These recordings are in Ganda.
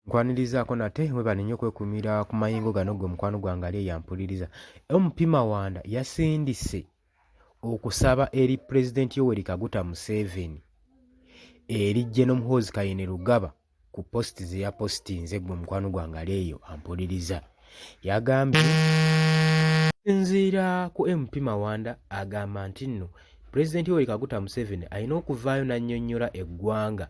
Nkwanirizaako nate, webale nnyo okwekuumira ku mayengo gano ggwe mukwano gwange ali eyo ampuliriza. MP Mawanda yasindise okusaba eri Pulezidenti Yoweri Kaguta Museveni eri General Muhoozi Kainerugaba ku post ze yapositinze ggwe mukwano gwange ali eyo ampuliriza. Yagambye okusinziira ku MP Mawanda agamba nti nno Pulezidenti Yoweri Kaguta Museveni alina okuvaayo n'annyonnyola eggwanga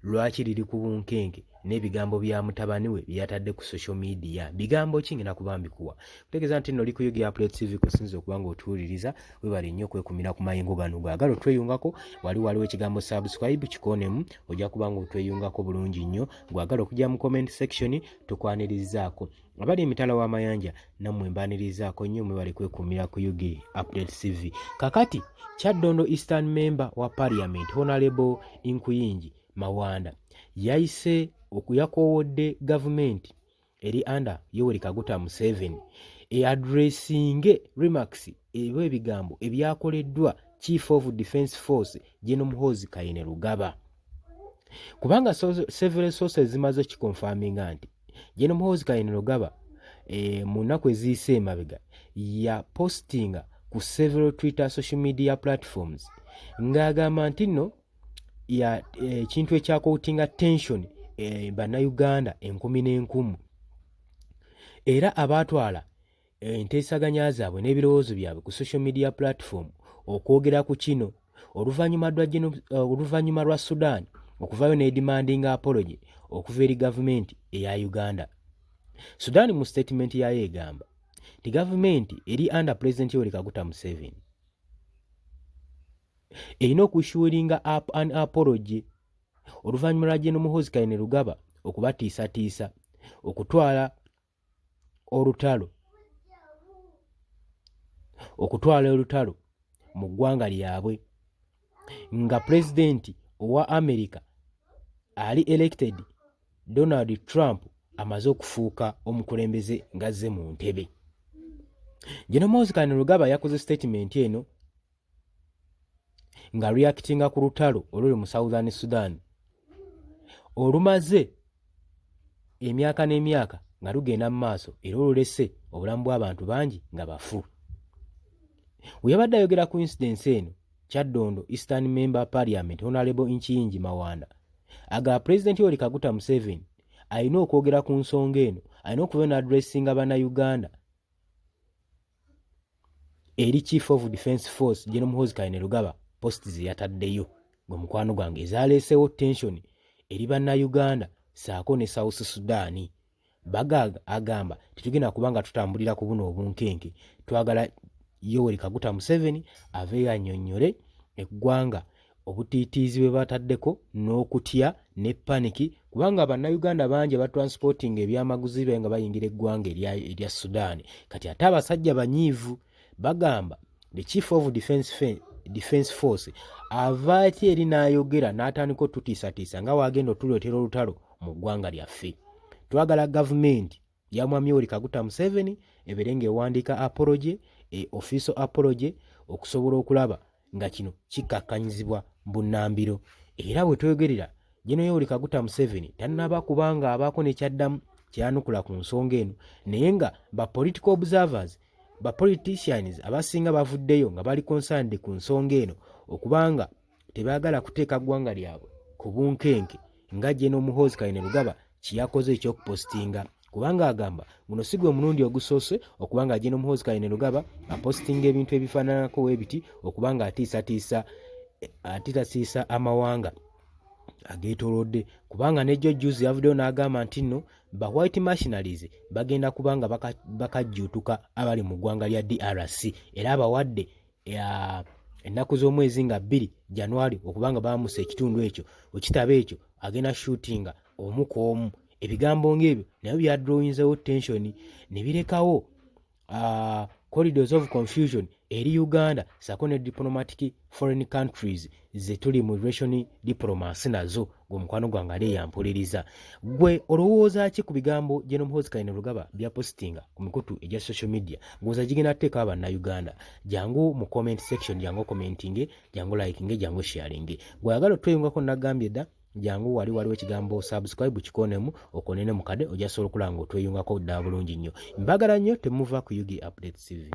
lwaki liri ku bunkenke n'ebigambo bya mutabani we bye yatadde ku social media. Bigambo ki ngenda kuba mbikuwa kutegeeza nti nno oli ku UG Update TV kusinza okuba nga otuwuliriza. Webale nnyo okwekumira ku mayengo gano. Gwagala otweyungako, wali waliwo ekigambo subscribe kikoonemu, ojja kuba nga otweyungako bulungi nnyo. Gwagala okujja mu comment section, tukwanirizaako. Abali emitala w'amayanja nammwe mbaanirizaako nnyo, mwebale kwekuumira ku UG Update TV. Kakati Kyaddondo Eastern Member wa Parliament Honorable Nkuyingi Mawanda yayise okuyakoowodde gavumenti eri under Yoweri Kaguta Museveni eaddressinge remarks eba ebigambo ebyakoleddwa Chief of Defence Force General Muhoozi Kainerugaba, kubanga several sources zimaze kikonfaminga nti General Muhoozi Kainerugaba mu nnaku eziyise emabega ya postinga ku several Twitter social media platforms ng'agamba nti nno ya ekintu ekyacausinga tension bannayuganda enkumi n'enkumu era abaatwala enteesaganya zaabwe n'ebirowoozo byabwe ku social media platform okwogera ku kino oluvannyuma lwa Sudan okuvaayo n'edemandinga apology okuva eri gavumenti eya Uganda. Sudan mu statement yayo egamba nti gavumenti eri under President Yoweri Kaguta Museveni erina okuissuinga up an apology oluvannyuma lwa General Muhoozi Kainerugaba okubatiisatiisa okutwala olutalo mu ggwanga lyabwe nga pulezidenti owa America ali elected Donald Trump amaze okufuuka omukulembeze ng'azze mu ntebe. General Muhoozi Kainerugaba yakoze statement eno nga reactinga ku lutalo oluli mu Southern Sudan olumaze emyaka n'emyaka nga lugenda mu maaso era olulese obulamu bw'abantu bangi nga bafu. We yabadde ayogera ku incidence eno, Kyaddondo Eastern Member Parliament Honorable Nkiyingi Mawanda agamba Pulezidenti Yoweri Kaguta Museveni alina okwogera ku nsonga eno, alina okuva n'addressinga bannayuganda eri Chief of Defence Force General Muhoozi Kainerugaba post ze yataddeyo gwe mukwano gwange ezaleesewo tension eri bannayuganda ssaako ne South Sudan. Bagaaga agamba tetugenda kuba nga tutambulira ku buno obunkenke, twagala Yoweri Kaguta Museveni aveeyo annyonnyole eggwanga obutiitiizi bwe bataddeko n'okutya ne panic, kubanga bannayuganda bangi abatransporting ebyamaguzi be nga bayingira eggwanga erya Sudan. Kati ate abasajja banyiivu, bagamba the Chief of Defense Force avaaki eri n'ayogera n'atandika otutiisatiisa nga waagenda otuleetera olutalo mu ggwanga lyaffe. Twagala gavumenti ya Mwami Yoweri Kaguta Museveni ebeere ng'ewandiika apology, official apology, okusobola okulaba nga kino kikkakkanyizibwa bunnambiro. Era bwe twegerera, General Yoweri Kaguta Museveni tannaba kubanga abaako nekyaddamu kyanukula ku nsonga eno, naye nga ba political observers, ba politicians abasinga bavuddeyo nga bali concerned ku nsonga eno okubanga tebaagala kuteeka ggwanga lyabwe ku bunkenke nga General Muhoozi Kainerugaba kyeyakoze ekyokupostinga, kubanga agamba guno si gwe mulundi ogusoose okubanga General Muhoozi Kainerugaba apostinga ebintu ebifaananako webiti okubanga atiisatiisa amawanga ageetoolodde, kubanga nejjo juzi yavuddeyo n'agamba nti nno ba white mercenaries bagenda kubanga bakajjuutuka abali mu ggwanga lya DRC, era abawadde ennaku z'omwezi nga 2 January okubanga bamusa ekitundu ekyo, wekitaba ekyo agenda shootinga omu ku omu. Ebigambo ng'ebyo nabyo byadrawinzewo tension ne birekawo corridors of confusion eri Uganda sako ne diplomatic foreign countries ze tuli mu relation diplomacy nazo. Gwe mukwano gwange ali eyampuliriza, gwe olowooza ki ku bigambo General Muhoozi Kainerugaba bya postinga ku mikutu egya social media? Ngowooza gigenda kuteekawo bannayuganda. Jangu mu comment section, jangu commentinge, jangu likinge, jangu sharinge. Gwe ayagala otweyungako, nagambye dda Jangu wali waliwo ekigambo subscribe, kikoonemu okonene mukadde, ojja sobola okulaba nga otweyungako ddala bulungi nnyo. Mbagala nnyo, temuva ku UG Updates TV.